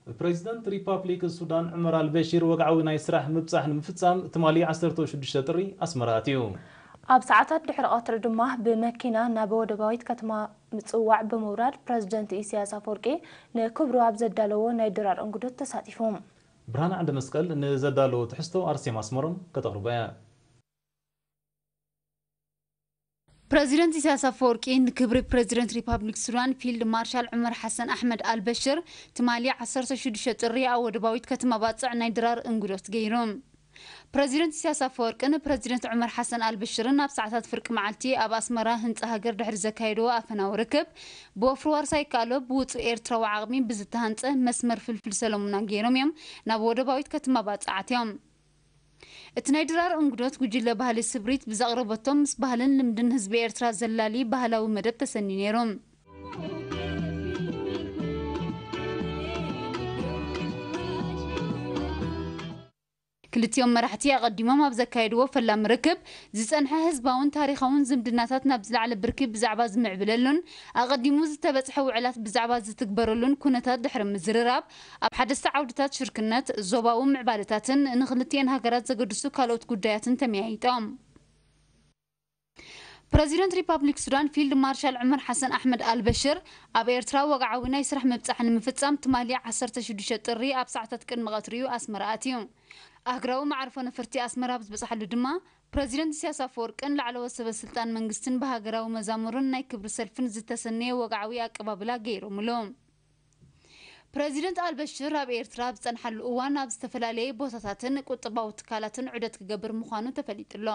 ፕሬዚደንት ሪፓብሊክ ሱዳን ዑመር ኣልበሺር ወግዓዊ ናይ ስራሕ ምብጻሕ ንምፍጻም ትማሊ ዓሰርተ ሽዱሽተ ጥሪ ኣስመራ ኣትዩ። ኣብ ሰዓታት ድሕሪ ቀትሪ ድማ ብመኪና ናብ ወደባዊት ከተማ ምጽዋዕ ብምውራድ ፕረዚደንት ኢሳያስ ኣፈወርቂ ንክብሩ ኣብ ዘዳለዎ ናይ ድራር እንግዶት ተሳቲፉ። ብርሃን ዓንደ መስቀል ንዘዳለዎ ትሕዝቶ ኣርሴማ ኣስመሮም ከተቕርቦ እያ። ፕረዚደንት ኢሳያስ ኣፈወርቂ ንክብሪ ፕረዚደንት ሪፓብሊክ ሱዳን ፊልድ ማርሻል ዑመር ሓሰን ኣሕመድ ኣልበሽር ትማሊ ዓሰርተ ሽዱሽተ ጥሪ ኣብ ወደባዊት ከተማ ባጽዕ ናይ ድራር እንግዶት ገይሩ። ፕረዚደንት ኢሳያስ ኣፈወርቅን ፕረዚደንት ዑመር ሓሰን ኣልበሽርን ኣብ ሰዓታት ፍርቂ መዓልቲ ኣብ ኣስመራ ህንጻ ሃገር ድሕሪ ዘካየድዎ ኣፈናዊ ርክብ ብወፍሪ ዋርሳይ ይከኣሎ ብውጹእ ኤርትራዊ ዓቕሚ ብዝተሃንጸ መስመር ፍልፍል ሰለሙና ገይሮም እዮም ናብ ወደባዊት ከተማ ባጽዕ ኣትዮም። እቲ ናይ ድራር እንግዶት ጉጅለ ባህሊ ስብሪት ብዘቕረበቶም ምስ ባህልን ልምድን ህዝቢ ኤርትራ ዘላሊ ባህላዊ መደብ ተሰንዩ ነይሩ። ክልቲኦም መራሕቲ ኣቐዲሞም ኣብ ዘካየድዎ ፈላሚ ርክብ ዝጸንሐ ህዝባውን ታሪኻውን ዝምድናታት ናብ ዝለዓለ ብርኪ ብዛዕባ ዝምዕብለሉን ኣቐዲሙ ዝተበጽሐ ውዕላት ብዛዕባ ዝትግበረሉን ኩነታት ድሕሪ ምዝርራብ ኣብ ሓደስቲ ዓውድታት ሽርክነት፣ ዞባዊ ምዕባለታትን ንክልቲኤን ሃገራት ዘገድሱ ካልኦት ጉዳያትን ተመያይጦም። ፕረዚደንት ሪፓብሊክ ሱዳን ፊልድ ማርሻል ዑመር ሓሰን ኣሕመድ ኣልበሽር ኣብ ኤርትራ ወግዓዊ ናይ ስራሕ ምብጻሕ ንምፍጻም ትማሊ ዓሰርተ ሽዱሽተ ጥሪ ኣብ ሰዓታት ቅድሚ ቀትሪ'ዩ ኣስመራ ኣትዩ። ኣህግራዊ መዓርፎ ነፈርቲ ኣስመራ ኣብ ዝበጽሓሉ ድማ ፕረዚደንት ኢሳያስ ኣፈወርቅን ላዕለዎት ሰበ ስልጣን መንግስትን ብሃገራዊ መዛሙርን ናይ ክብሪ ሰልፍን ዝተሰነየ ወግዓዊ ኣቀባብላ ገይሮምሉ። ፕረዚደንት ኣልበሽር ኣብ ኤርትራ ኣብ ዝጸንሓሉ እዋን ኣብ ዝተፈላለየ ቦታታትን ቁጠባዊ ትካላትን ዑደት ክገብር ምዃኑ ተፈሊጡ ኣሎ።